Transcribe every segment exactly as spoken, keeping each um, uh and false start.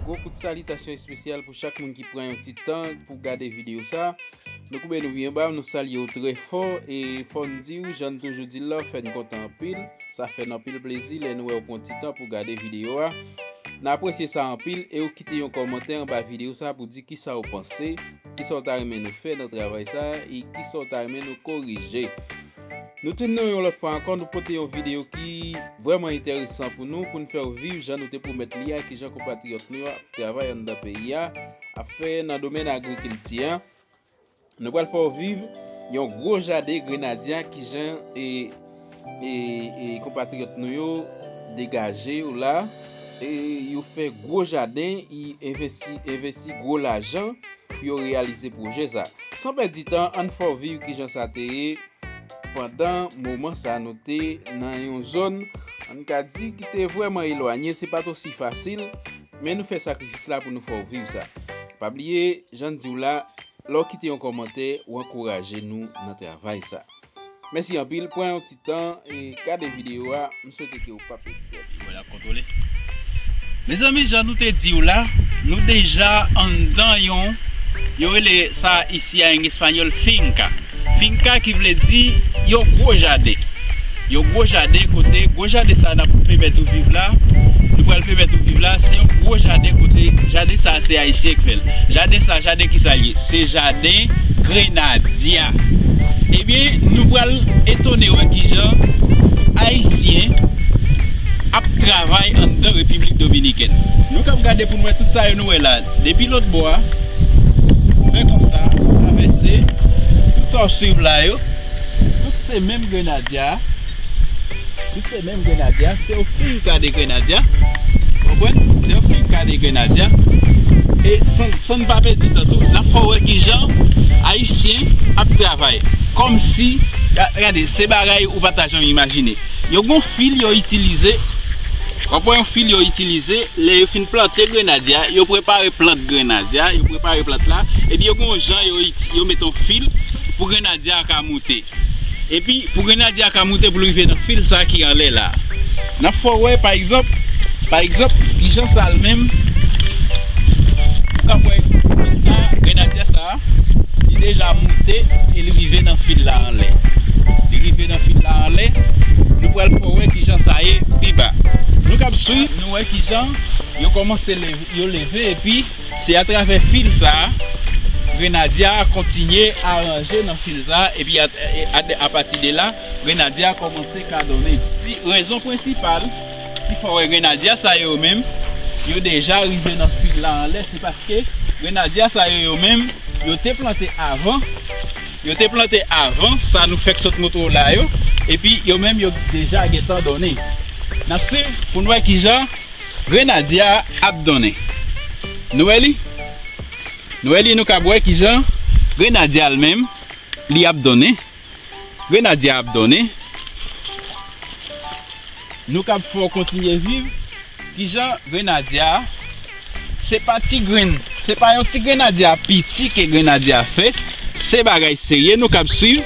Gwo kout salitasyon espesyal pou chak moun ki pran yon ti tan pou gade videyo sa. Nou koube nou byen ba, nou salye w trè fò, e fò n di w, jan n toujou di l la, w fè n kontan anpil. Sa fè n anpil plezi lè n wè w pran ti tan pou gade videyo a. N apresye sa anpil, e w kite yon kòmantè anba videyo sa pou di kisa w panse, kisa w ta renmen nou fè nan travay sa, e kisa w ta renmen nou korije. Nou tounen yon lòt fwa ankò, nou pote yon videyo ki vrèman enteresan pou nou, pou n fè w viv jan nou te pwomèt li a, kijan konpatriyòt nou yo ap travay anndan peyi a, ap fè nan domèn agrikilti a. Nou pral fè w viv yon gwo jaden grenadya, kijan e, e, e konpatriyòt nou yo degaje yo la, e yo fè gwo jaden, y envesti, envesti gwo lajan pou yo reyalize pwojè sa. San pèdi tan, ann fè w viv kijan sa te ye pandan moman sa nou te nan yon zòn, ann ka di, ki te vrèman elwanye, se pa t osi fasil, men nou fè sakrifis la pou nou fè w viv sa. Pa bliye, jan n di w la, lè w kite yon kòmantè, w ankouraje nou nan travay sa. Mèsi anpil, pran yon ti tan e gade videyo a, m swete ke w p ap pèdi. Mezanmi, jan nou te di w la, nou deja anndan yon, yo rele sa isi a an espanyòl finca. Finca ki vle di yon gwo jaden. Yon gwo jaden kote, gwo jaden sa n ap pèmèt ou viv la, nou pral pèmèt ou viv la, se yon gwo jaden kote, jaden sa se Ayisyen ki fè l. Jaden sa, jaden kisa l ye? Se jaden grenadya. Ebyen, nou pral etone wè kijan Ayisyen ap travay anndan Repiblik Dominikèn. Nou k ap gade pou n wè tout sa yo nou wè la. Depi lòt bò a, fè konsa, travèse, tout sa w swiv la yo, tout se menm grenadya. Tout se menm grenadya, se yon finca de grenadya. Konprann? Se yon finca de grenadya. E san, san n pa pèdi tan tou, n ap fè w wè kijan Ayisyen ap travay. Kòmsi, ga-, gade, se bagay ou pa ta janm imajine. Yo gon fil yo itilize. W ap wè yon fil yo itilize, lè yo fin plante grenadya, yo prepare plant grenadya, yo prepare plant la, epi yo gon jan yo iti-, yo mete yon fil pou grenadya a ka moute. Epi, pou grenadya a ka moute pou l rive nan fil sa ki anlè la. N ap fè w wè, pa egzanp, pa egzanp, kijan sa l menm, ou ka wè fil sa, grenadya sa, li deja moute e li rive nan fil la anlè. Li rive nan fil la anlè, nou pral fè w wè kijan sa ye pi ba. Nou k ap swiv, nou wè kijan yo kòmanse leve, yo leve, epi se atravè fil sa a, grenadya a kontinye aranje nan fil sa a, epi a, a, apati de la, grenadya a kòmanse ka donnen. Ti rezon prensipal ki fè w wè grenadya sa yo menm, yo deja rive nan fil la anlè, se paske grenadya sa yo, yo menm, yo te plante avan, yo te plante avan sa nou fèk sot montre w la yo, epi yo menm yo deja gentan donnen. N ap swiv pou n wè kijan grenadya a ap donnen. Nou wè li? Nou wè li, nou kab wè kijan grenadya l menm, li ap donnen. Grenadya ap donnen. Nou kab fè w kontinye viv kijan grenadya a, se pa ti grenn, se pa yon ti grenadya piti ke grenadya a fè, se bagay serye nou kab swiv.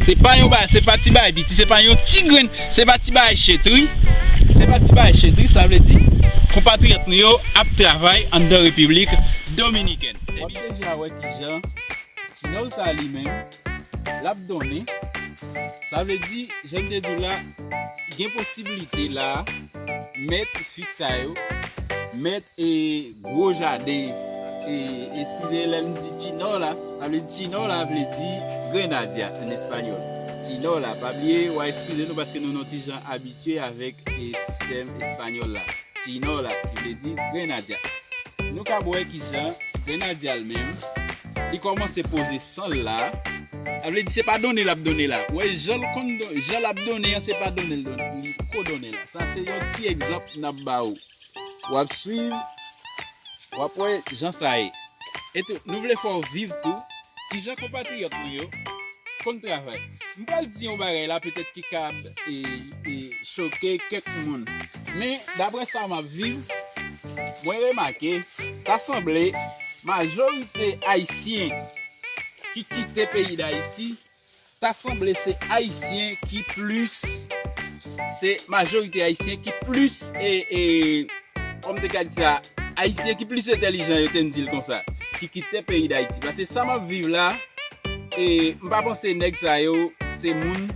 Se pa yon ba-, se pa ti bagay piti, se pa yon ti grenn, se pa ti bagay chetri. Se pa ti bagay chetri, sa vle di, konpatriyòt nou yo ap travay anndan Repiblik Dominikèn. W ap deja wè kijan tinòl sa li menm, l ap donnen. Sa vle di, jan m te di w la, gen posiblite la, mèt fik sa yo, mèt e gwo jaden, e, eskize lè m di tinòl la, sa vle di tinòl la vle di grenadya an espanyòl. Tinòl la, pa bliye, w a eskize nou paske nou nan ti jan abitye avèk, e, sistèm espanyòl la. Tinòl la, ki vle di grenadya. Nou kab wè kijan grenadya l menm, li kòmanse poze san l la. Sa vle di se pa donnen l ap donnen la. Ou wè jan l konn don-, jan l ap donnen an, se pa donnen l donnen, li ko donnen la. Sa se yon ti egzanp n ap ba ou. W ap swiv, w ap wè jan sa ye. E tou, nou vle fè w viv tou kijan konpatriyòt nou yo konn travay. M pral di yon bagay la petèt ki kab, e, e, choke kèk moun. Men, daprè sa m ap viv, mwen remake, ta sanble majorite Ayisyen ki kite peyi Dayiti, ta sanble se Ayisyen ki plis, se majorite Ayisyen ki plis, e, e, kòm te ka di sa, Ayisyen ki plis entèlijan yo te n di l konsa, ki kite peyi Dayiti. Paske sa m ap viv la, e m pa panse nèg sa yo se moun,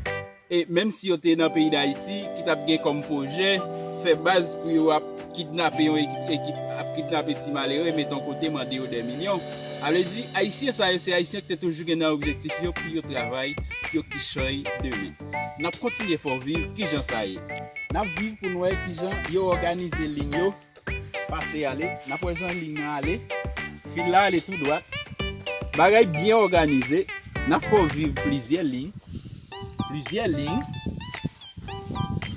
e menm si yo te nan peyi Dayiti, ki t ap gen kòm pwojè fè baz pou yo ap kidnape yon ekip, ekip ap kidnape ti malere, mete yon kote, mande yo dè milyon. Sa vle di, Ayisyen sa yo, se Ayisyen ki te toujou gen nan objektif yo pou yo travay, pou yo kichòy demen. N ap kontinye fè w viv kijan sa ye. N ap viv pou n wè kijan yo òganize liy yo, pase ale. N ap wè jan liy nan ale. Fil la ale tou dwat. Bagay byen òganize. N ap fè w viv plizyè liy. Plizyè liy.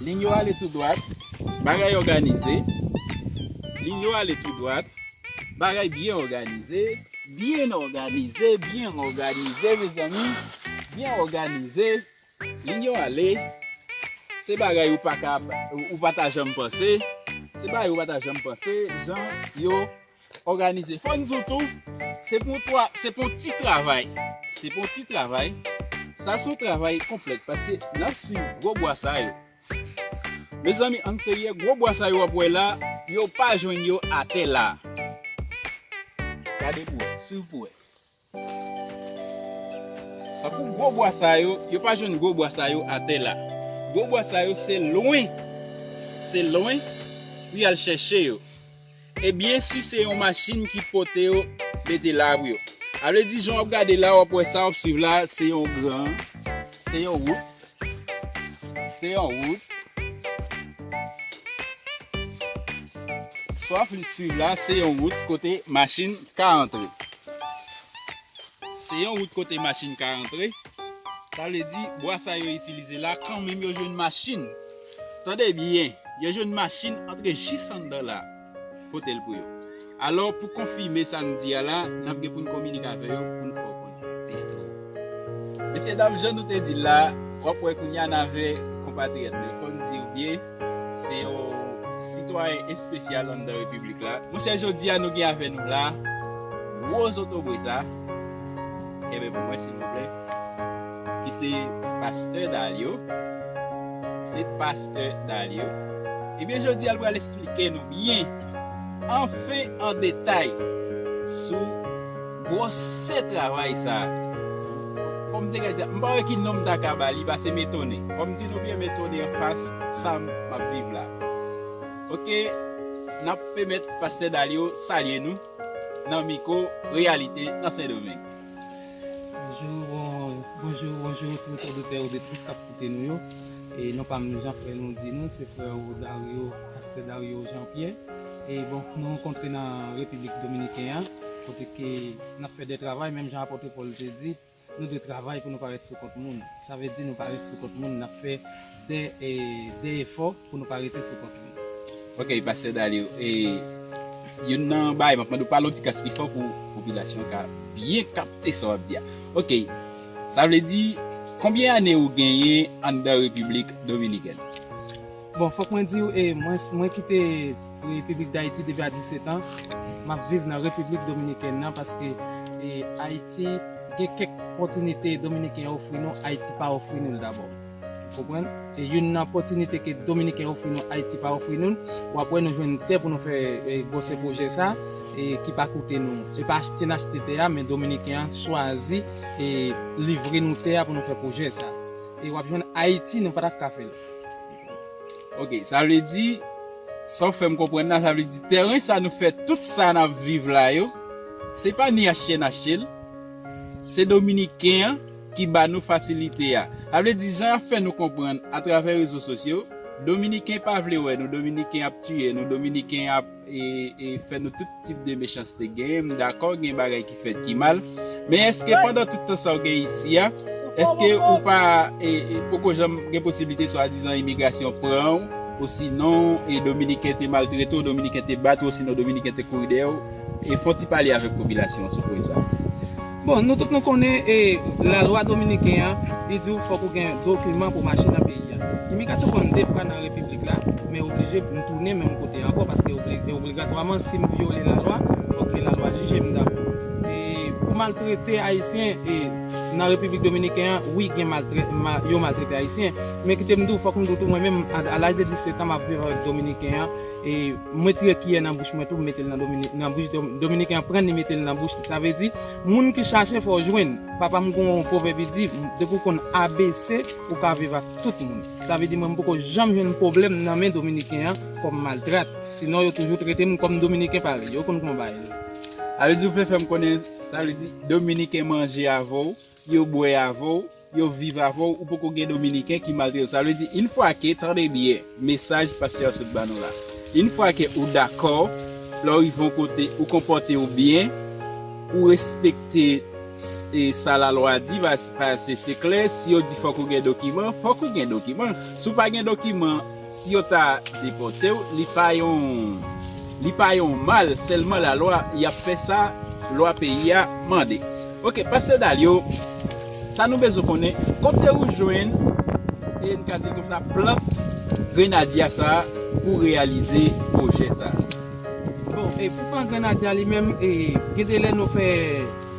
Liy yo ale tou dwat. Bagay òganize. Liy yo ale tou dwat. Bagay byen òganize. Byen òganize, byen òganize, mezanmi. Byen òganize. Liy yo ale. Se bagay ou pa ka, ou pa ta janm panse. Se bagay ou pa ta janm panse. Jan yo òganize. Fò n di w tou, se pou twa, se pou ti travay. Se pou ti travay. Sa se yon travay konplèks paske n ap swiv gwo bwa sa yo. Mezanmi, ann serye, gwo bwa sa yo w ap wè la, yo pa jwenn yo atè la. Gade pou wè, swiv pou wè. Tankou gwo bwa sa yo, yo pa jwenn gwo bwa sa yo atè la. Gwo bwa sa yo, se lwen. Se lwen pou y al chèche yo. E byen si se yon machin ki pote yo, mete la pou yo. Sa vle di, jan w ap gade la, w ap wè sa w ap swiv la, se yon gran, se yon wout, se yon wout. Sa w ap swiv la, se yon wout kote machin ka antre. Se yon wout kote machin ka antre. Sa vle di, bwa sa yo itilize la, kanmenm yo jwenn machin. Tande byen, yo jwenn machin antre jis anndan la, pote l pou yo. Alò, pou konfime sa n di a la, n ap gen pou n kominike avè yo, pou n fè w konnen. Mesye dam, jan nou te di l la, w ap wè kounye a n avè konpatriyòt nou. Fò n di w byen, se yon sitwayen espesyal anndan repiblik la. Monchè, jodi a nou gen avè nou la, gwo zotobre sa, kenbe pou mwen, silvouplè, ki se pastè Dalio. Se pastè Dalio. Ebyen, jodi a, l pral eksplike nou byen, anfen, an detay, sou gwosè travay sa. Kòm te ka di, m pa wè ki non m ta ka ba li, pase m etone. Fò m di nou byen, m etone anfas sa m ap viv la. Oke, n ap pèmèt pastè Dalio salye nou nan mikwo Reyalite nan Sendomeng. Bonjou, bon, bonjou, bonjou tout oditè, oditris k ap koute nou yo. E non pa m, jan frè nou di nou, se frè ou Dario, pastè Dario Jean Pierre. E bon, nou rankontre nan Repiblik Dominiken an, kote ke n ap fè de travay, menm jan apot Pòl te di, nou dwe travay pou nou pa ret sou kont moun. Sa vle di nou pa ret sou kont moun, n ap fè de, e, de efò pou nou pa rete sou kont moun. Ok, pastè Dalio, e, youn nan bagay, m ap mande w pale yon ti kras pi fò pou popilasyon ka byen kapte sa w ap di a. Ok, sa vle di, konbyen ane ou genyen anndan Repiblik Dominikèn? Bon, fòk mwen di w, e, mwen, mwen kite Repiblik Dayiti depi a disèt an. M ap viv nan Repiblik Dominikèn nan paske, e, Ayiti gen kèk opòtinite Dominiken yo ofri nou, Ayiti pa ofri nou l dabò. Konprann? E youn nan opòtinite ke Dominiken yo ofri nou, Ayiti pa ofri nou l. W ap wè nou jwenn tè pou nou fè, e, gwosè pwojè sa, e ki pa koute nou. E pa achte n achte tè a, men Dominiken an chwazi, e, livre nou tè a pou nou fè pwojè sa. E w ap jwenn Ayiti, nou pa t ap ka fè l. Ok, sa vle di, sa w fè m konprann la, sa vle di tèren sa nou fè tout sa n ap viv la yo, se pa ni achte n achte l, se Dominiken an ki ba nou fasilite a. Sa vle di, jan y ap fè nou konprann atravè rezo sosyo, Dominiken pa vle wè nou, Dominiken ap tiye nou, Dominiken ap e, e fè nou tout tip de mechanste. Gen, m dakò, gen bagay ki fèt ki mal. Men èske pandan tout tan sa w gen isi a, èske ou pa, e, e, poko janm gen posiblite swadizan imigrasyon pran w, osinon, e, Dominiken te maltrete w, Dominiken te bat ou, osinon Dominiken te kouri dèyè w? E fè yon ti pale avèk popilasyon an sou pwen sa. Bon, nou tout nou konnen, e, lalwa dominiken an, li di w fòk ou gen dokiman pou mache nan peyi a. Imigrasyon pran m de fwa nan repiblik la, men oblije m tounen menm kote ankò, paske obli-, e obligatwaman, si m vyole lalwa, fòk ke lalwa jije m dabò. E pou maltrete Ayisyen, e nan Repiblik Dominiken an, wi, gen maltrè-, ma-, yo maltrete Ayisyen, men kite m di w, fòk m di w tou, mwen menm, a, a laj de disèt an, m ap viv avèk Dominiken an, E mwen tire kiyè nan bouch mwen tou, m mete l nan Domini-, nan bouch Dom-, Dominiken an, pran li mete l nan bouch li. Sa vle di, moun ki chache fò w jwenn. Papa m gen yon pwovèb, li di, depi w konn A B C, ou ka viv ak tout moun. Sa vle di, mwen, m poko janm jwenn pwoblèm nan men Dominiken an kòm maltrat. Sinon, yo toujou trete m kòm Dominiken parèy. Yo konn kòman bagay ye. Sa vle di, ou vle fè m konnen, sa vle di, Dominiken manje avè w, yo bwè avè w, yo viv avè w, ou poko gen Dominiken ki maltrete w. Sa vle di, yon fwa ke, tande byen, mesaj pastè a sot ba nou la. Yon fwa ke ou dakò, lè w rive yon kote, ou konpòte w byen, ou respekte s-, e sa lalwa di, pa, pa se, se klè, si yo di fòk ou gen dokiman, fòk ou gen dokiman. Si w pa gen dokiman, si yo ta depòte w, li pa yon, li pa yon mal, sèlman lalwa, y ap fè sa lwa peyi a mande. Ok, pastè Dalio, sa nou bezwen konnen, kote ou jwenn, e n ka di l konsa, plant grenadya sa a pou reyalize pwojè sa a? Bon, e pou plant grenadya li menm, e gen de lè nou fè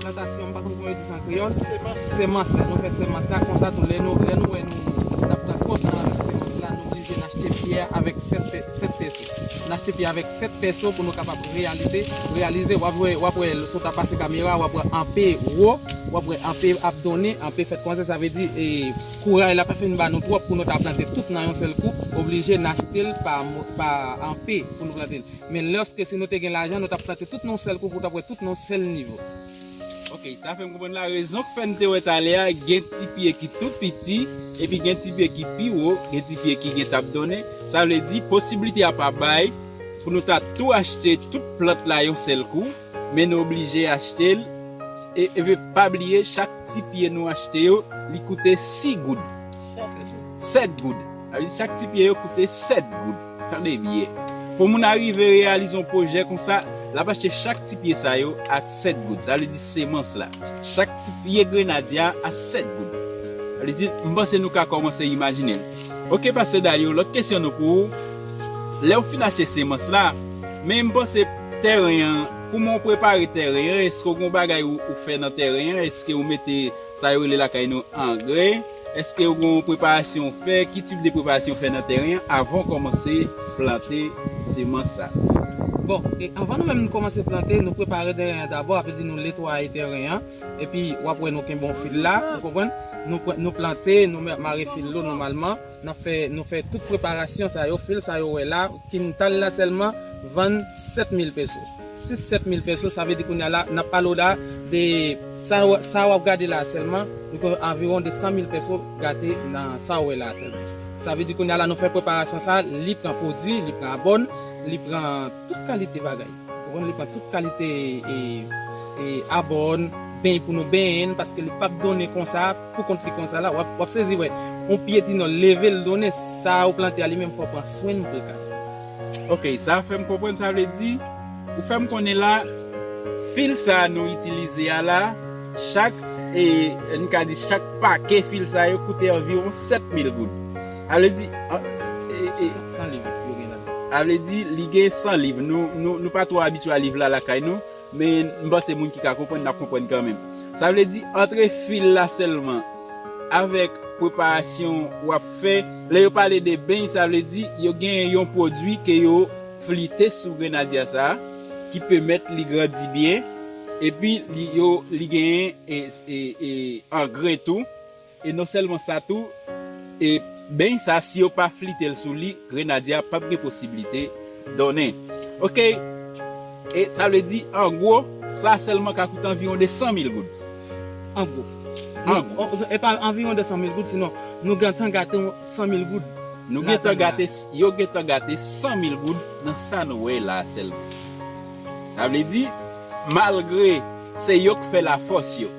plantasyon, m pa konn kòman yo di sa an kreyòl. Semans. Semans la, nou fè semans la, konsa tou, lè nou, lè nou wè nou, n ap pran twòp tan avèk semans la, nou oblije n achte pyè avèk sèt pe-, sèt peso. N achte pyè avèk sèt peso pou nou kapab reyalite, reyalize, w ap wè, w ap wè, si w ta pase kamera, w ap wè anpe wo, w ap wè anpe ap donnen, anpe fèt kòmanse, sa vle di, e, kouray la pa fin ba nou twòp pou nou ta plante tout nan yon sèl kou, oblije n achte l pa mo-, pa anpe pou nou plante l. Men lòske si nou te gen lajan, nou t ap plante tout nan yon sèl kou pou w t ap wè tout nan yon sèl nivo. Ok, sa fè m konprann la rezon k fè n te wè talè a, gen ti pye ki tou piti, epi gen ti pye ki pi wo, gen ti pye ki gen t ap donnen. Sa vle di, posiblite a pa bay pou nou ta tou achte tout plant la yon sèl kou, men nou oblije achte l. E, epi pa bliye, chak ti pye nou achte yo, li koute sis goud. Sèt goud. Sèt goud. Sa vle di chak ti pye yo koute sèt goud. Tande byen. Pou moun arive reyalize yon pwojè konsa, l ap achte chak ti pye sa yo a sèt goud. Sa vle di semans la. Chak ti pye grenadya a sèt goud. Sa vle di, m panse nou ka kòmanse imajine l. Ok, pastè Dalio, lòt kesyon nou pou ou. Lè w fin achte semans la, men m panse tèren an, kòman w prepare tèren an? Èske w gen yon bagay ou, ou fè nan tèren an? Èske w mete sa yo rele lakay nou angrè? Èske w gen yon preparasyon w fè? Ki tip de preparasyon w fè nan tèren an avan w kòmanse plante semans sa? Bon, e anvan nou menm nou kòmanse plante, nou prepare tèren an dabò, sa vle di nou netwaye tèren an, epi w ap wè nou kenbe yon fil la, ou konprann? Nou pran, nou plante, nou mè-, mare fil lo nòmalman, n ap fè, nou fè tout preparasyon sa yo, fil sa yo wè la, kintal la sèlman vann sèt mil peso. Sis, sèt mil peso, sa vle di kounye a la, n ap pale w la de sa w, sa w ap gade la sèlman, nou gen anviwon de san mil peso gate nan sa w wè la sèlman. Sa vle di kounye a la, nou fè preparasyon sa, li pran pwodui, li pran abòn, li pran tout kalite bagay. Ou konprann, li pran tout kalite, e, e, abòn, beny pou nou benyen n, paske li p ap donnen konsa, pou kont li konsa la, w ap, w ap sezi wè, yon pye ti nò leve l donnen, sa ou plante a li menm fò w pran swen l pou l ka. Ok, sa fè m konprann, sa vle di, ou fè m konnen la, fil sa a nou itilize a la, chak, e, n ka di chak pake fil sa yo koute anviwon sèt mil goud. Sa vle di, an, e, e, san, san liv yo gen ladan. Sa vle di, li gen san liv. Nou, nou, nou pa twò abitye a liv la lakay nou, men m panse moun ki ka konprann, n ap konprann kanmenm. Sa vle di, antre fil la sèlman, avèk preparasyon w ap fè, lè yo pale de beny, sa vle di, yo gen yon pwodui ke yo flite sou grenadya sa a, ki pèmèt li grandi byen, epi li, yo, li genyen, e, e, e, angrè tou. E non sèlman sa tou, e beny sa, si yo pa flite l sou li, grenadya p ap gen posiblite donnen. Ok, e sa vle di, an gwo, sa sèlman ka koute anviwon de san mil goud. An gwo. An gwo. Non, e pa anviwon de san mil goud, sinon nou gentan gate san mil goud. Nou gentan gate, yo gentan gate san mil goud nan sa nou wè la sèlman. Sa vle di, malgre se yo k fè lafòs yo.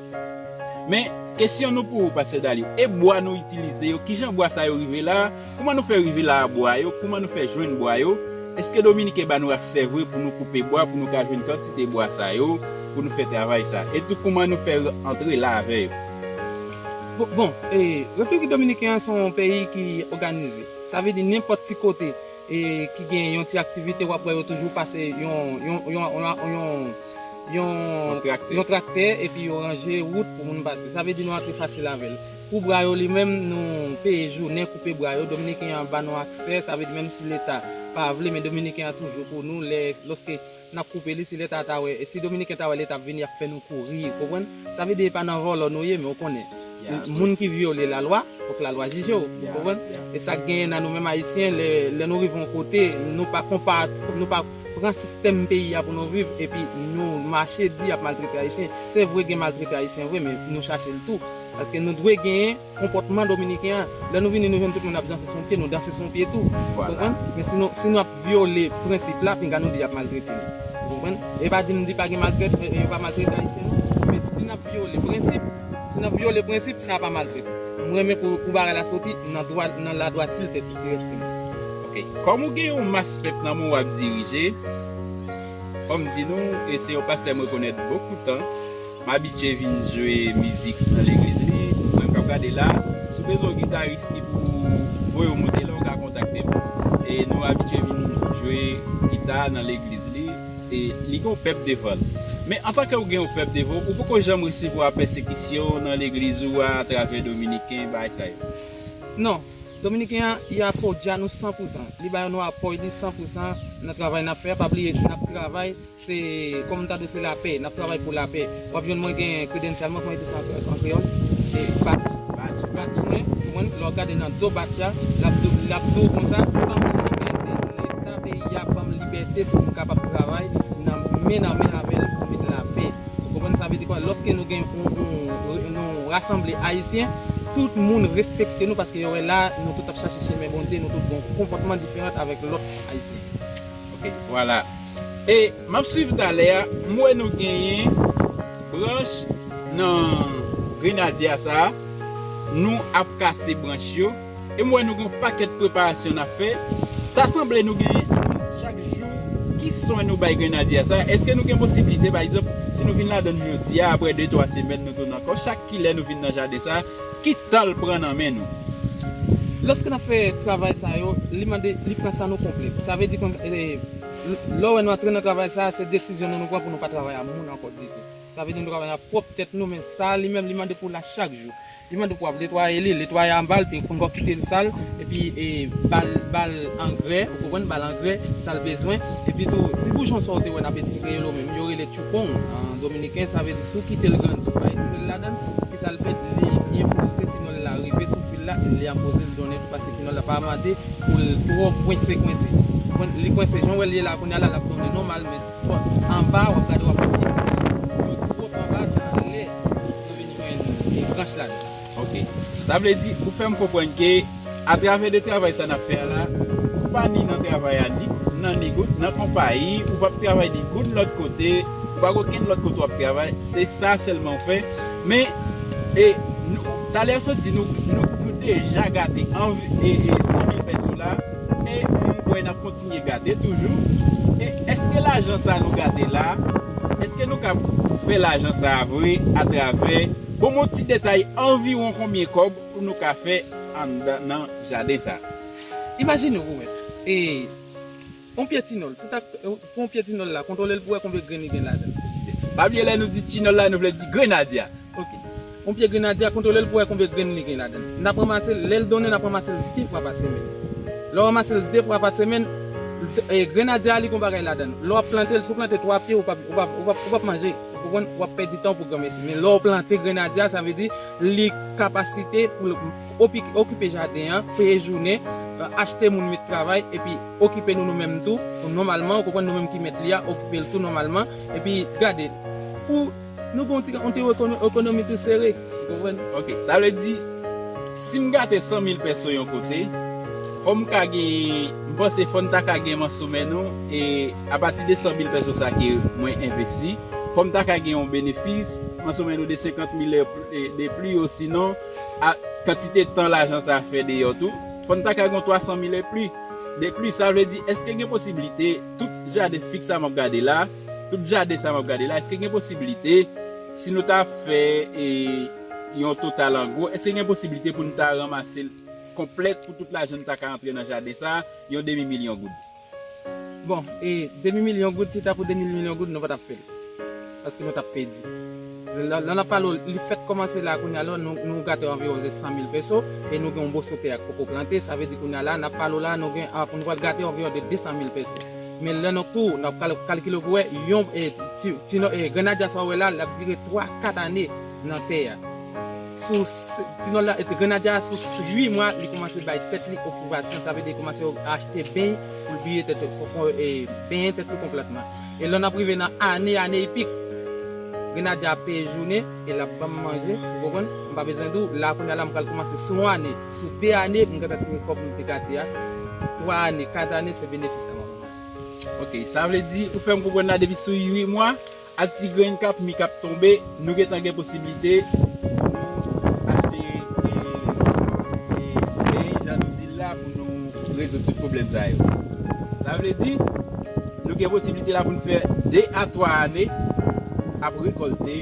Men, kesyon nou pou ou, pastè Dalio, e bwa nou itilize yo, kijan bwa sa yo rive la? Kouman nou fè rive la a bwa yo? Kouman nou fè jwenn bwa yo? Èske Dominiken ba nou aksè vre pou nou koupe bwa, pou nou ka jwenn kantite bwa sa yo, pou nou fè travay sa? E tou, kouman nou fè antre la avè yo? Bon, bon, e, Repiblik Dominiken an se yon peyi ki òganize. Sa vle di nenpòt ti kote, e, ki gen yon ti aktivite, w ap wè yo toujou pase yon, yon, yon, yon, yon, yon, yon traktè. Yon traktè, epi yo ranje wout pou moun pase. Sa vle di nou antre fasil avè l. Pou bwa yo li menm, nou peye jounen koupe bwa yo. Dominiken an ba nou aksè, sa vle di menm si Leta pa vle, men Dominiken an toujou pou nou, lè, lòske n ap koupe li, si Leta ta wè, e si Dominiken ta wè Leta ap vini, ap fè nou kouri, ou konprann? Sa vle di e pa nan vòlò nou ye, men ou konnen. Se moun ki vyole lalwa, fòk lalwa jije w, ou konprann? E sa k genyen nan nou menm Ayisyen, lè, lè nou rive yon kote, nou pa konpa, nou pa pran sistèm peyi a pou nou viv, epi nou mache di y ap maltrete Ayisyen. Se vre gen maltrete Ayisyen vre, men nou chache l tou. Paske nou dwe genyen konpòtman Dominiken an. Lè nou vini, nou jwenn tout moun ap danse sou yon pye, nou danse sou yon pye tou. Ou konprann? Men si nou, si nou ap vyole prensip la, pinga nou di y ap maltrete nou. Ou konprann? E pa di m di pa gen maltrèt, e, e yo pa maltrete Ayisyen, non. Men si n ap vyole prensip, si n ap vyole prensip, sa pa maltrete. M renmen pou, pou bagay la soti nan dwa, nan ladwati l tèt direkteman. Ok. Kòm ou gen yon mas pèp nan men w ap dirije, fò m di nou, e se yon pastè m rekonèt bokou tan, m abitye vin jwe mizik nan legliz li. Mwen k ap gade la, si w bezwen yon gitaris ki pou voye w monte la, w ka kontakte m. E nou abitye vin jwe gita nan legliz li. E li gen yon pèp devan l. Men antanke ou gen yon pèp devan w, ou poko janm resevwa pèsekisyon nan legliz ou a atravè Dominiken, bagay sa yo? Non. Dominiken an, y apoya nou san pou san. Li bay nou apòy li san pou san nan travay n ap fè a. Pa bliye, n ap travay, se, kòm m ta di w, se lapè. N ap travay pou lapè. W ap jwenn mwen gen kredansyèl mwen, kòman yo di sa an, an kreyòl? E badj. Badj. Badj mwen, ou konprann? Lè w gade nan do badj la, l ap di w, l ap di w konsa, ban m libète, Leta peyi a ban m libète pou m kapab travay nan men nan men avè l pou met lapè. Ou konprann sa vle di kwa? Lòske nou gen yon, yon, yon rasanble ayisyen, tout moun respekte nou paske yo wè la, nou tout ap chache chemen Bondye, nou tout gen yon konpòtman diferan avèk lòt ayisyen. Ok, vwala. E m ap swiv talè a, m wè nou genyen branch nan grenadya sa a, nou ap kase branch yo, e m wè nou gen yon pakèt preparasyon n ap fè. Ta sanble nou gen chak jou, ki swen nou bay grenadya sa a? Èske nou gen posiblite, pa egzanp, si nou vin ladan l jodi a, apre de twa semèn, nou tounen ankò, chak kilè nou vin nan jaden sa a, ki tan l pran nan men nou? Lòske n ap fè travay sa yo, li mande, li pran tan nou konplè. Sa vle di, kon, e, lè w wè nou antre nan travay sa a, se desizyon nou, nou pran pou nou pa travay ak moun ankò ditou. Sa vle di nou travay nan pwòp tèt nou, men sa a li menm, li mande pou w la chak jou. Li mande pou w ap netwaye li, netwaye anba l, epi konn kite l sal, epi, e, ba l, ba l angrè, ou konprann, ba l angrè, sa l bezwen. Epi tou, ti boujon sa w te wè n ap etire yo menm, yo rele tchoupong, an dominiken, sa vle di si w kite l grandi, ou pa etire l ladan l, kisa l fè? Li enpoze tinòl la rive sou fil la, e li enpoze l donnen tou, paske tinòl la pa mande pou l twò kwense, kwense. Konprann? Li kwense, jan w wè l ye la, kounye a la, l ap donnen nòmal, men sòt anba, w ap gade, w ap wè li twò anba, se anlè nou vin jwenn, e, branch ladan. Ok. Sa vle di, ou fè m konprann ke atravè de travay sa n ap fè a la, ou pa ni nan travay a, ni nan negosi, nan konpayi, ou p ap travay ni goud lòt kote, ou pa gen okenn lòt kote w ap travay, se sa sèlman w fè. Men, e, nou, talè a sot di nou, nou, nou deja gate anvi, e, e, san mil pèso la, e m kwè n ap kontinye gate toujou. E èske lajan sa nou gate la, èske nou ka fè lajan sa vre atravè, bon, yon ti detay, anviwon konbyen kòb pou nou ka fè anndan nan jaden sa? Imajine w, ou wè, e, yon pye tinòl, si w ta, pou yon pye tinòl la, kontwole l pou wè konbyen grenn li gen ladan l. Pa bliye, lè nou di tinòl la, nou vle di grenadya. Ok. Yon pye grenadya, kontwole l pou wè konbyen grenn li gen ladan l. N ap ranmase l, lè l donnen, n ap ranmase l de fwa pa semèn. Lè w ranmase l de fwa pa semèn, e, grenadya a, li gen yon bagay ladan l. Lè w ap plante l, si w plante twa pye, ou p ap, ou p ap, ou p ap, ou p ap manje. Ou konprann? W ap pèdi tan w pou granmesi. Men lè w plante grenadya, sa vle di li kapasite pou l opi-, okipe jaden an, peye jounen, e, achte moun met travay, epi okipe nou nou menm tou, nòmalman, ou konprann, nou menm ki mèt li a, okipe l tou nòmalman, epi gade, pou nou gen yon ti, yon ti ekono-, ekonomi tou sere, ou konprann? Ok, sa vle di, si m gate san mil pèso yon kote, fò m ka gen, m panse fò n ta ka gen mansoumen nou, e apati de san mil pèso sa ke mwen envesti, fò m ta ka gen yon benefis, mansoumen nou de senkant mil e, e, de pli, osinon, a kantite tan lajan sa fè deyò tou, fò n ta ka gen yon twa san mil e pli. De plis, sa vle di, èske gen posiblite, tout jaden fiks sa m ap gade la, tout jaden sa m ap gade la, èske gen posiblite, si nou ta fè, e, yon total an gwo, èske gen posiblite pou nou ta ranmase l konplèt pou tout lajan nou ta ka antre nan jaden sa, yon demi milyon goud? Bon, e demi milyon goud, si ta pou demi milyon goud, nou pa t ap fè l. Paske nou t ap pèdi. Lè, lè n ap pale w, li fèk kòmanse la kounye a la, nou, nou gate anviwon de san mil peso, e nou gen yon moso tè a k poko plante, sa vle di kounye a la, n ap pale w la, nou gen, ah, nou pral gate anviwon de de san mil peso. Men lè nou tou, n ap kal-, kalkile pou wè, yon, e, ti, ti, e, grenadya sa w wè la, l ap dire twa, kat ane nan tè a. Sou s-, ti nòl la, e, grenadya a sou s-, uit mwa, li kòmanse bay tèt li okipasyon, sa vle di li kòmanse achte beny pou l biye tèt, e, benyen tèt li konplètman. E lè n ap rive nan ane, ane epik, grenadya ap peye jounen e l ap ban m manje, ou konprann? M pa bezwen di w, la kounye a la m pral kòmanse sou yon ane, sou de ane, m gentan tire kòb m te gate a, twa ane, kat ane, se benefis la m ap ranmase. Ok, sa vle di, ou fè m konprann la depi sou uit mwa, ak ti grenn k ap mi k ap tonbe, nou gentan gen posiblite pou nou achte, e, e, beny, jan nou di l la, pou nou rezoud tout pwoblèm sa yo. Sa vle di, nou gen posiblite la pou n fè de a twa ane ap rekòlte,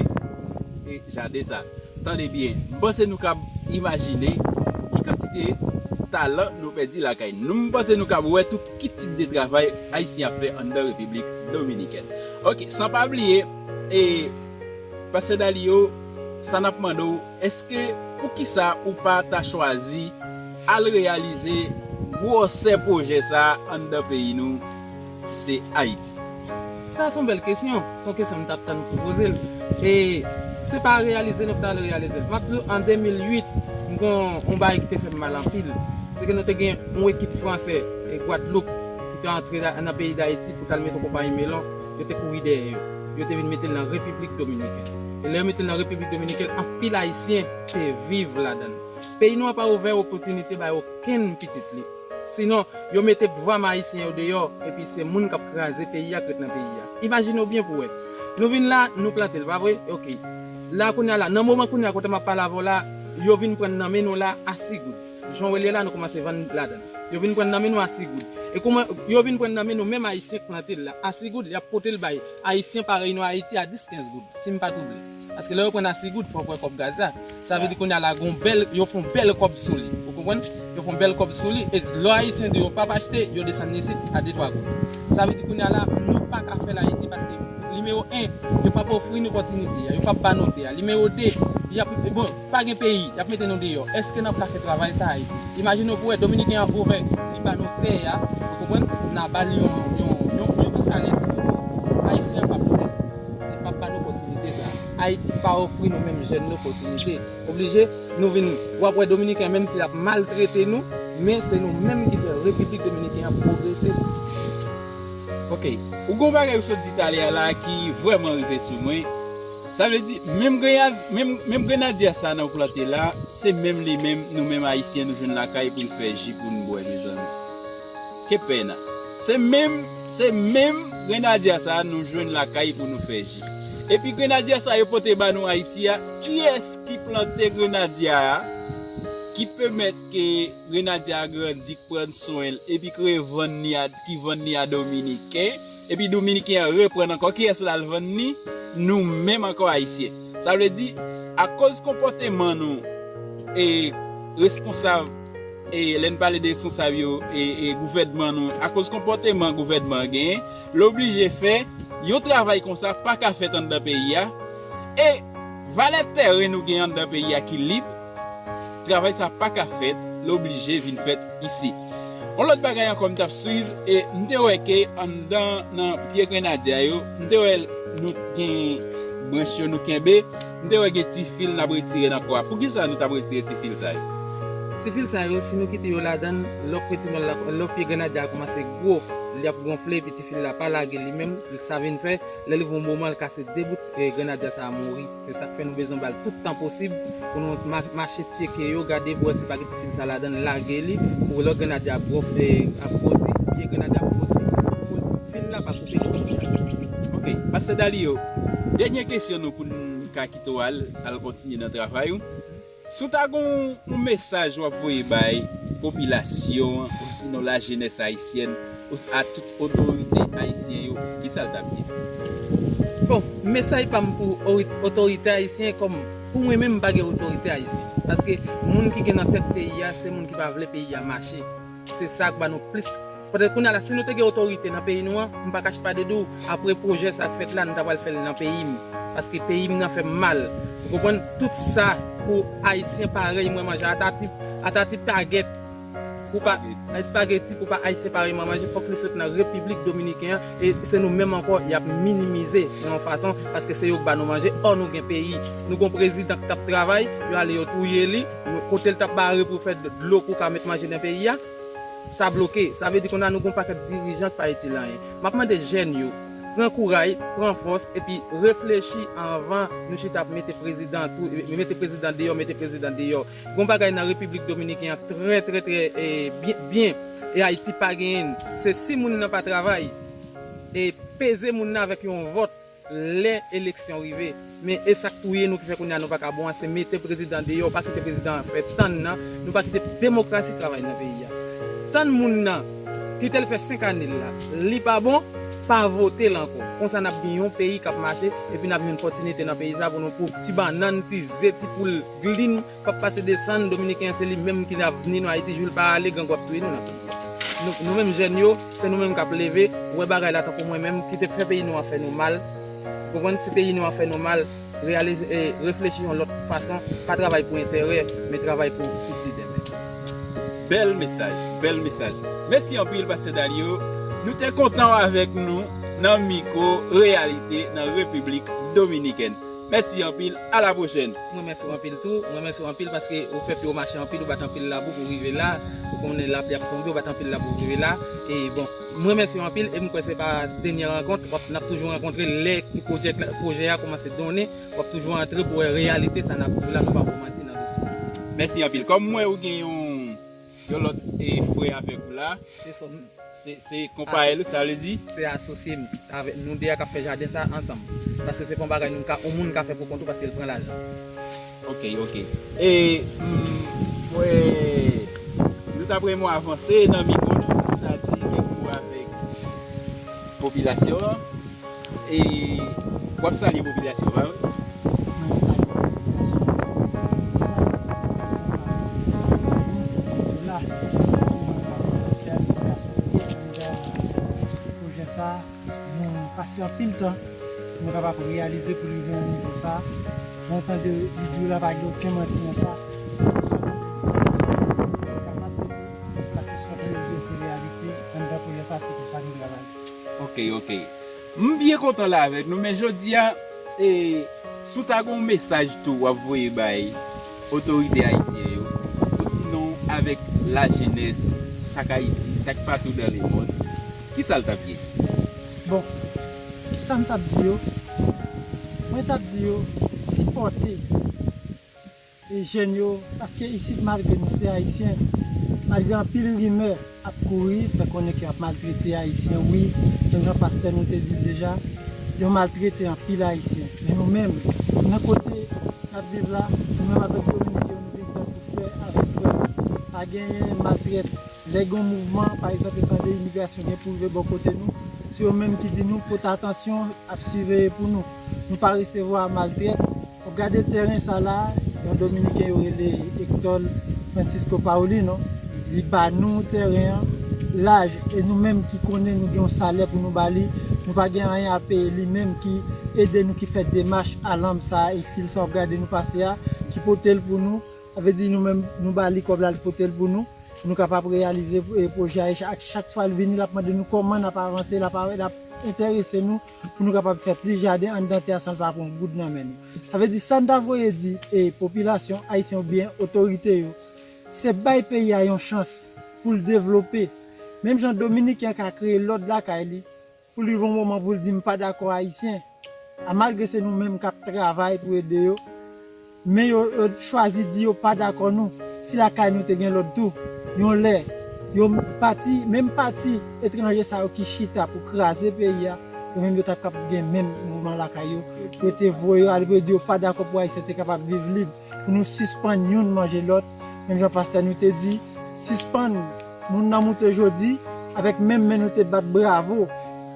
e, jaden sa. Tande byen, m panse nou kab imajine ki kantite talan nou pèdi lakay nou. M panse nou kab wè tou ki tip de travay Ayisyen ap fè anndan Repiblik Dominikèn. Ok, san pa bliye, e, Pastè Dalio, sa n ap mande w, èske, poukisa ou pa ta chwazi al reyalize gwosè pwojè sa a anndan peyi nou, ki se Ayiti? Sa a se yon bèl kesyon, se yon kesyon m t ap tann pou poze l. E se pa reyalize nou t al reyalize l. M ap di w, an de mil uit, m gen yon, yon bagay ki te fè m mal anpil. Se ke nou te gen yon ekip fransè, e, Gwadloup, ki te antre la, nan peyi Dayiti pou t al mete yon konpayi melon, yo te kouri dèyè yo. Yo te vin mete l nan Repiblik Dominikèn. E lè yo mete l nan Repiblik Dominikèn, anpil Ayisyen te viv ladan l. Peyi nou an pa ouvè opòtinite bay okenn pitit li. Sinon, yo mete vwam ayisyen yo deyò, epi se moun k ap kraze peyi a k ret nan peyi a. Imajine w byen pou w wè. Nou vin la, nou plante l, pa vre? Ok. La, kounye a la, nan moman kounye a kote m ap pale avè w la, yo vin pran nan men nou la a sis goud. Jan w wè l ye la, nou kòmanse vann ladan l. Yo vin pran nan men nou a sis goud. E kòman yo vin pran nan men nou, menm Ayisyen k plante l la, a sis goud, y ap pote l bay Ayisyen parèy nou Ayiti a dis, kenz goud, si m pa twouble. Paske lè yo pran a sis goud, fò w pran kòb gaz la. Sa vle di kounye a la, gon bèl, yo fè yon bèl kòb sou li. Ou konprann? Yo fè yon bèl kòb sou li. E lò Ayisyen di yo p ap achte, yo desann isit a de twa goud. Sa vle di kounye a la, nou pa ka fè l Ayiti paske, nimewo en, yo p ap ofri n opòtinite a. Yo p ap ba nou tè a. Nimewo de, y ap, bon, pa gen peyi, y ap mete nou deyò. Èske n ap ka fè travay sa a Ayiti? Imajine w pou wè, Dominiken an ouvè, li ba nou tè a, ou konprann? N a ba l yon, yon, yon, yon, yon salè, si nou vle. Ayisyen an p ap fè l. Li p ap ba nou opòtinite sa a. Ayiti pa ofri nou menm jèn nou opòtinite. Oblije, nou vin, w ap wè Dominiken, menm si l ap maltrete nou, men se nou menm ki fè Repiblik Dominikèn an pwogrese. Ok, ou gon bagay ou sot di talè a la ki vrèman rive sou mwen. Sa vle di, menm grena-, menm, menm grenadya sa a nou plante la, se menm li menm, nou menm Ayisyen, nou jwenn lakay pou n fè ji pou n bwè, mezanmi. Ke pena. Se menm, se menm grenadya sa a nou jwenn lakay pou nou fè ji. Epi grenadya sa a yo pote ba nou Ayiti a, kiyès ki plante grenadya a, ki pèmèt ke grenadya a grandi, k pran swen l, epi k revann li a, ki vann li a Dominiken, epi Dominiken an reprann ankò, kiyès l al vann li? Nou menm ankò Ayisyen. Sa vle di, akoz konpòteman nou, e, responsab, e, lè n pale de responsab yo, e, e, gouvènman nou, akoz konpòteman gouvènman an genyen, l oblije fè yon travay konsa pa ka fèt anndan peyi a, e valè tèren nou gen anndan peyi a ki lib, travay sa pa ka fèt, l oblije vin fèt isi. Yon lòt bagay ankò m t ap swiv, e m te wè ke anndan nan pye grenadya yo, m te wè nou gen branch yo nou kenbe, m te wè gen ti fil n ap retire nan kò a. Poukisa nou t ap retire ti fil sa yo? Ti fil sa yo, si nou kite yo ladan l, lè w pran ti nòl la, lè pye grenadya a kòmanse gwo, li ap gonfle, epi ti fil la pa lage li menm, sa vin fè, lè l rive yon moman, l kase de bout, e grenadya sa a mouri. Se sa k fè nou bezwen ba l tout tan posib pou nou ma-, mache tcheke yo, gade pou wè si pa gen ti fil sa ladan l, lage li, pou lè grenadya ap gwof-, e, ap gwosi, pye grenadya ap gwosi, pou fil la pa koupe espesyal. Ok, Pastè Dalio, dènye kesyon nou pou n ka kite w al, al kontinye nan travay ou. Si w ta gen yon, yon mesaj w ap voye bay popilasyon an, osinon lajenès ayisyèn, a tout otorite ayisyen yo, kisa l t ap ye? Bon, mesaj pa m pou ori-, otorite ayisyen, kòm pou mwen menm, m pa gen otorite ayisyen. Paske moun ki gen nan tèt peyi a, se moun ki pa vle peyi a mache. Se sa k ba nou plis Paske kounye a la, si nou te gen otorite nan peyi nou an, m pa kache pa de di w, apre pwojè sa k fèt la, nou ta pral fè l nan peyi m. Paske peyi m nan fè m mal. Ou konprann? Tout sa pou Ayisyen parèy mwen manje. Ata ti, ata ti pagèt pou pa, espageti pou pa Ayisyen parèy mwen manje, fòk li sot nan Repiblik Dominiken an. E se nou menm ankò, y ap minimize nan yon fason, paske se yo k ba nou manje. Ò, nou gen peyi. Nou gon prezidan k t ap travay, yo ale yo touye li. Nou, kote l t ap bare pou fè dlo pou ka met manje nan peyi a, sa bloke. Sa vle di kounye a nou gon pakèt dirijan k pa itil anyen. M ap mande jèn yo, pran kouray, pran fòs, epi reflechi anvan nou chita ap mete prezidan tou, mete prezidan deyò, mete prezidan deyò. Gon bagay nan Repiblik Dominiken an trè, trè, trè, e, byen, byen, e Ayiti pa genyen. Se si moun nan pa travay, e peze moun nan avèk yon vòt lè eleksyon rive. Men e sa k touye nou ki fè kounye a nou pa ka bon an, se mete prezidan deyò, pa kite prezidan an fè tann nan, nou pa kite demokrasi travay nan peyi a. Tann moun nan, kite l fè senk ane l la, li pa bon, pa vote l ankò. Konsa n ap gen yon peyi k ap mache, epi n ap gen yon opòtinite nan peyi sa pou nou, pou ti bannann, ti ze, ti poul glin k ap pase desann, Dominiken an se li menm ki avni nou Ayiti, jou l pa ale, grangou ap touye nou nan peyi a. Nou, nou menm jèn yo, se nou menm k ap leve, wè bagay la tankou mwen menm, ki te fè peyi nou an fè nou mal. Ou konprann, si peyi nou an fè nou mal, reyalize, e, reflechi yon lòt fason, pa travay pou enterè, men travay pou fiti demen. Bèl mesaj, bèl mesaj. Mèsi anpil, Pastè Dalio. Nou te kontan w avèk nou nan Mikwo Reyalite nan Repiblik Dominikèn. Mèsi anpil, a la pwochèn. Mwen mèsi w anpil tou, mwen mèsi w anpil paske ou fè pye w mache anpil, ou bat anpil labou pou w rive la, ou konnen lapli ap tonbe, ou bat anpil labou pou w rive la. E bon, mwen mèsi w anpil e m kwè se pa dènye rankont, w ap, n ap toujou rankontre lè pwojè, pwojè a kòmanse donnen, w ap toujou antre pou wè reyalite sa n ap di w la, nou pa pou manti nan dosye a. Mèsi anpil. Kòm m wè ou gen yon, yon lòt, e, frè avèk ou la. Se sòs m. Se, se konpayèl ou, sa vle di? Se asosye m. Avèk nou de a k ap fè jaden sa ansanm. Paske se pa yon bagay nou ka, yon moun ka fè pou kont ou paske l pran lajan. Ok, ok. E, m, mwen, nou t ap renmen w avanse nan mikwo, nou ta di kèk mo avèk popilasyon an. E w ap salye popilasyon pa vre? Mwen salye popilasyon an, yon espesyal. Mwen remèsye Minis Nicolas, ki mwen pa konn pastè a, nou se asosye anndan pwojè sa. Nou pase anpil tan pou nou kapab reyalize pou rive nan nivo sa. Jan w tande li di w la, pa gen okenn manti nan sa. Tout sa w tande li di w, se sa nou kapab di tou, paske sa w tande li di w, se reyalite. Anndan pwojè sa, se pou sa nou travay. Ok, ok. M byen kontan la avèk nou, men jodi a, e, si w ta gen yon mesaj tou w ap voye bay otorite ayisyen yo, osinon avèk lajenès, sa k Ayiti, sa k patou dans le monde, kisa l t ap ye? Bon, kisa m t ap di yo? Mwen t ap di yo sipòte e jèn yo, paske isit, malgre nou se ayisyen, malgre anpil rimè ap kouri, fè konnen ke y ap maltrete ayisyen, wi, menm jan pastè nou te di l deja, yo maltrete anpil ayisyen. Men nou menm, nan kote n ap viv la, nou menm avèk Dominiken yo, nou viv tankou frè avèk frè. Pa genyen maltrèt. Lè gen yon mouvman, pa egzanp, yo tande imigrasyon gen pou rive bò kote nou, se yo menm ki di nou pote atansyon, ap siveye pou nou. Nou pa resevwa maltrèt. W ap gade tèren sa la, yon Dominiken yo rele Hector Francisco Paulino, li ba nou tèren an, laj, e nou menm ki konnen nou gen yon salè pou nou ba li, nou pa gen anyen a peye, li menm ki ede nou, ki fè demach alanm sa a, e fil sa w ap gade nou pase a, ki pote l pou nou, sa vle di nou menm, nou ba li kòb la, li pote l pou nou. Pou nou kapab reyalize, e, pwojè a, e chak, chak fwa l vini, l ap mande nou kòman n ap avanse, l ap, l ap enterese nou pou nou kapab fè plis jaden anndan tè a san l pa pran yon goud nan men nou. Sa vle di, sa n ta voye di, e, popilasyon ayisyen oubyen otorite yo, se bay peyi a yon chans pou l devlope. Menm jan Dominiken an ka kreye lòd lakay li, pou l rive yon moman pou l di, "M pa dakò ayisyen." A, malgre se nou menm k ap travay pou ede yo, men yo, yo chwazi di yo pa dakò nou. Si lakay nou te gen lòd tou, yon lè, yo pati, menm pati etranje sa yo ki chita pou kraze peyi a, yo menm yo t ap kab gen menm mouvman lakay yo. Yo te voye yo ale pou yo di yo pa dakò pou Ayisyen te kapab viv lib, pou nou sispann youn manje lòt. Menm jan pastè nou te di, sispann moun nan moute jodi, avèk menm men nou te bat bravo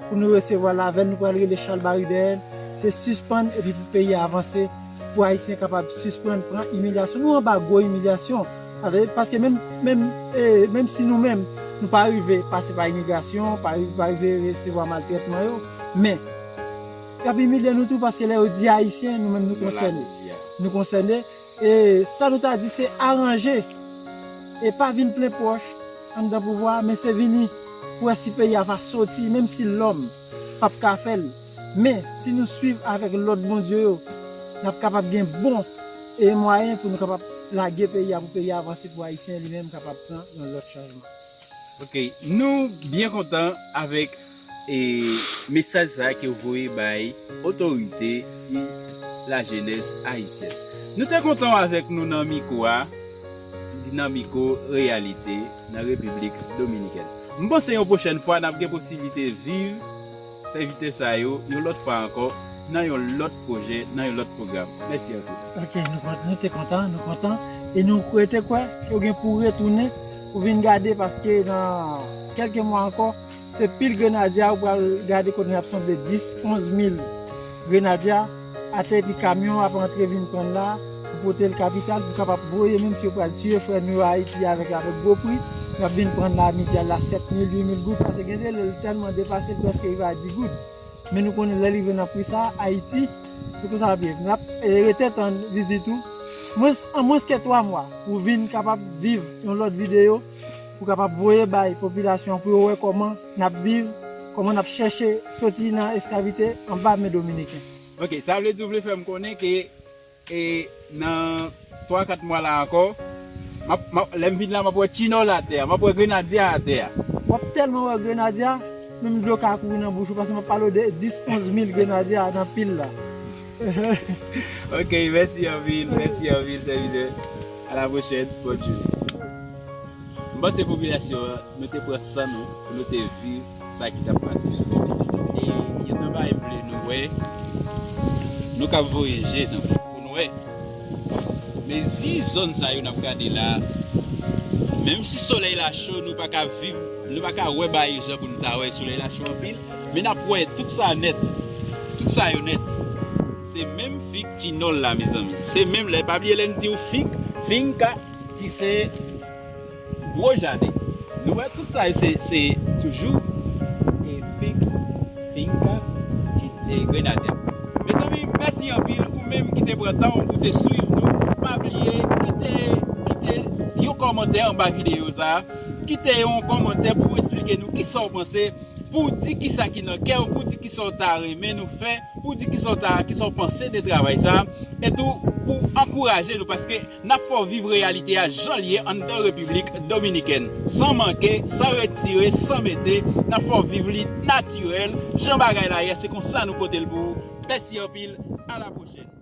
pou nou resevwa l avè l, nou pral rele chalbari dèyè l. Se sispann epi pou peyi a avanse, pou Ayisyen kapab sispann pran imilyasyon. Nou anba gwo imilyasyon. Tande, paske menm, menm, e, menm si nou menm, nou pa rive pase pa imigrasyon, pa, pa rive resevwa maltrètman yo, men, y ap imilye nou tou, paske lè yo di Ayisyen, nou menm nou konsène. Nou konsène. E sa nou ta di, se aranje. E pa vin plen pòch anndan pouvwa, men se vini pou wè si peyi a va soti, menm si lòm p ap ka fè l. Men, si nou swiv avèk lòd Bondye yo, n ap kapab gen bon e mwayen pou nou kapab lage peyi a, pou peyi a avanse, pou Ayisyen li menm kapab pran yon lòt chanjman. Ok, nou byen kontan avèk e mesaj sa a ke w voye bay otorite e lajenès ayisyèn. Nou te kontan w avèk nou nan mikwo a, nan mikwo Reyalite nan Repiblik Dominikèn. M panse yon pwochèn fwa n ap gen posiblite viv sèvitè sa yo yon lòt fwa ankò nan yon lòt pwojè, nan yon lòt pwogram. Mèsi anpil. Ok, nou kont-, nou te kontan, nou kontan. E nou rete kwè ke w gen pou w retounen, pou w vin gade, paske nan kèlke mwa ankò, se pil grenadya, ou pral gade kote n ap sanble dis, onz mil grenadya, atè epi kamyon ap antre vin pran la, pou pote l kapital, pou kapab voye, menm si yo pral tiye frè nou yo Ayiti avèk, avèk gwo pri, y ap vin pran la, midyal la, sèt mil, uit mil goud, paske gen de lè l tèlman depase, l prèske rive a dis goud. Men nou konnen lè l rive nan pri sa, Ayiti, se konsa l ap ye. N ap, e, rete tann vizit ou. Mwens, an mwens ke twa mwa, pou vin kapab viv yon lòt videyo, pou kapab voye bay popilasyon an, pou yo wè kòman n ap viv, kòman n ap chèche soti nan esklavite anba men Dominiken. Ok, sa vle di w vle fè m konnen ke e nan twa kat mwa la ankò, m ap, m ap, lè m vin la, m ap wè Tinòl atè a, m ap wè Grenadya atè a. W ap tèlman wè Grenadya, menm dlo ka kouri nan bouch ou, paske m ap pale w de dis, onz mil Grenadya nan pil la. Ok, mèsi anpil, mèsi anpil, sèvitè. A la pwochèn, bòn jounen. M panse popilasyon an, nou te pran san nou pou nou te viv sa ki t ap pase la. E yo te bay vle nou wè, nou ka voye je nou pou nou wè. Men zi zòn sa yo n ap gade la, menm si solèy la cho, nou pa ka viv, nou pa ka wè bagay yo jan pou nou ta wè, solèy la cho anpil, men n ap wè tout sa nèt, tout sa yo nèt. Se menm fig Tinòl la, mezanmi. Se menm lè, pa bliye lè n di w fig, finca, ki se gwo jaden. Nou wè tout sa yo se, se toujou e fig, finca, ti, e grenadya. Mezanmi, mèsi anpil ou menm ki te pran tan w pou te swiv nou. Pa bliye kite, kite yon kòmantè anba videyo sa a. Kite yon kòmantè pou w esplike nou kisa w panse, pou w di kisa ki nan kè w, pou w di kisa w ta renmen nou fè, pou w di kisa w ta, kisa w panse de travay sa a, e tou pou w ankouraje nou, paske n ap fè w viv reyalite a jan l ye anndan Repiblik Dominikèn, san manke, san retire, san mete, n ap fè w viv li natirèl, jan bagay la ye, se konsa nou pote l pou ou. Mèsi anpil, a la pwochèn.